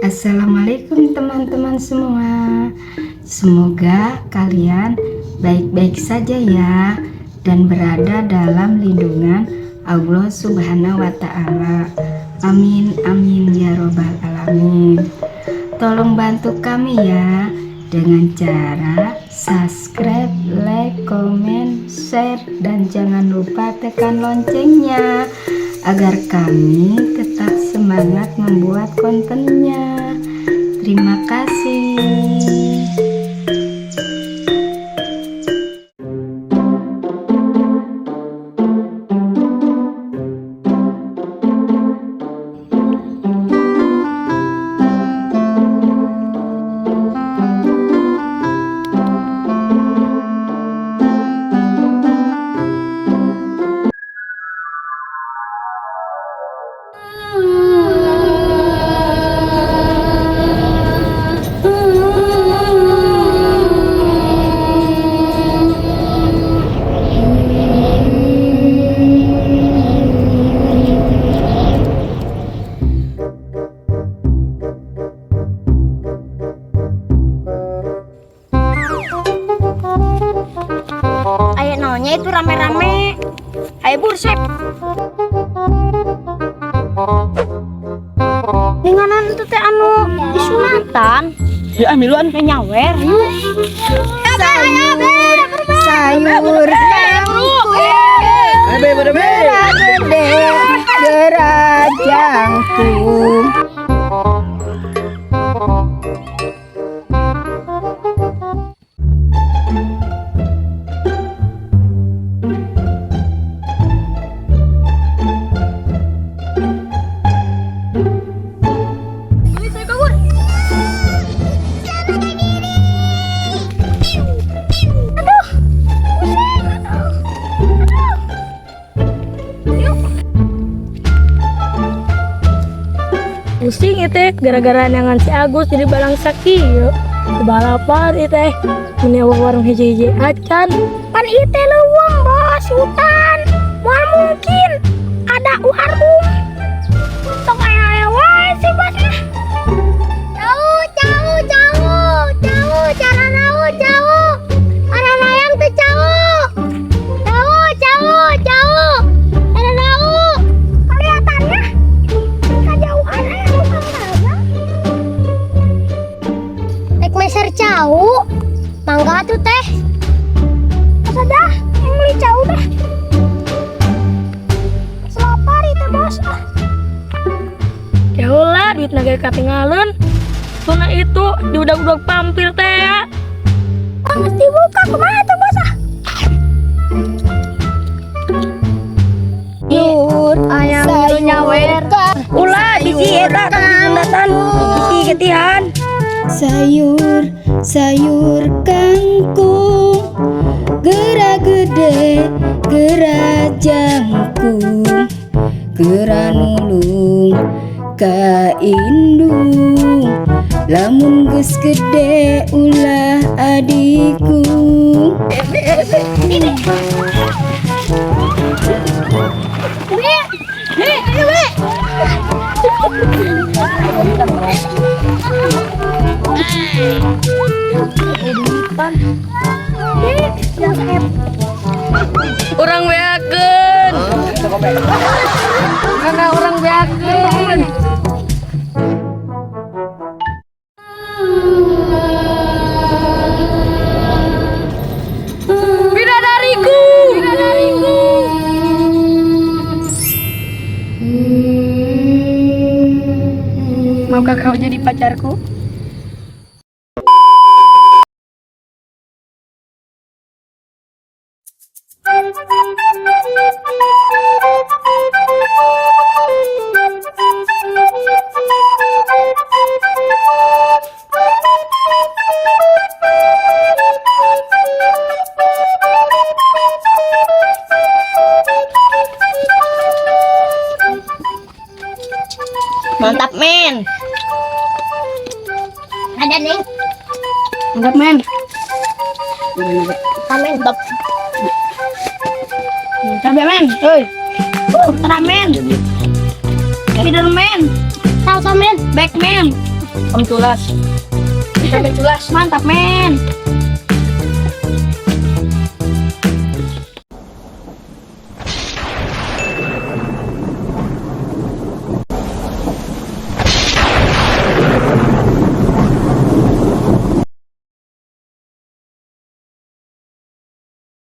Assalamualaikum teman-teman semua. Semoga kalian baik-baik saja ya dan berada dalam lindungan Allah Subhanahu wa Ta'ala. Amin amin ya robbal alamin. Tolong bantu kami ya dengan cara subscribe, like, comment, share, dan jangan lupa tekan loncengnya agar kami tetap semangat membuat kontennya. Terima kasih. Aya naonnya itu rame-rame? Ayo bursep. Ninganan itu teh anu disunatan. Ya miluan. Nyawer yuk. Sayur, sayur kangkung, Abe be. Gede, geura jangkung. Pusing itu gara-gara neangan si Agus jadi balang sakieu. Balapan itu menyewa warung hiji-hiji acan. Pan itu leuweung, bos, hutan. Moal mungkin ada warung. Tong aya wae sih bos mah. Jauh, jauh, jauh, jauh, cara jauh, jauh. Ada layang tuh jauh. Jauh, jauh, jauh. Ada jauh. Kelihatannya kejauhan aya tukang dagang. Rek meser cau. Mangga tuh, teh. Masa dah, yang beli cau dah. Selapar itu, bos. Ah. Jauh lah duit naga katinggalin. Tuna itu di udah-udah pampir teh ya. Ah, mesti buka kemana tuh, bos? Ah. Sayur, Ayam sayur nyawer. Ulah bisi eta disunatan bisi getihan. Sayur, sayur kangkung, geura gede, geura jangkung, geura nulung ka indung. Lamun geus gede ulah adikung. Urang beakeun. Mana urang beakeun. Bidadariku. Bidadariku. Maukah kau jadi pacarku? Mantap, men. Ada nih. Mantap, men. Mantap. Cabe, men. Hei. Ramen. Spiderman. Salsa, men. Backman. Om culas. Sampai culas. Mantap, men.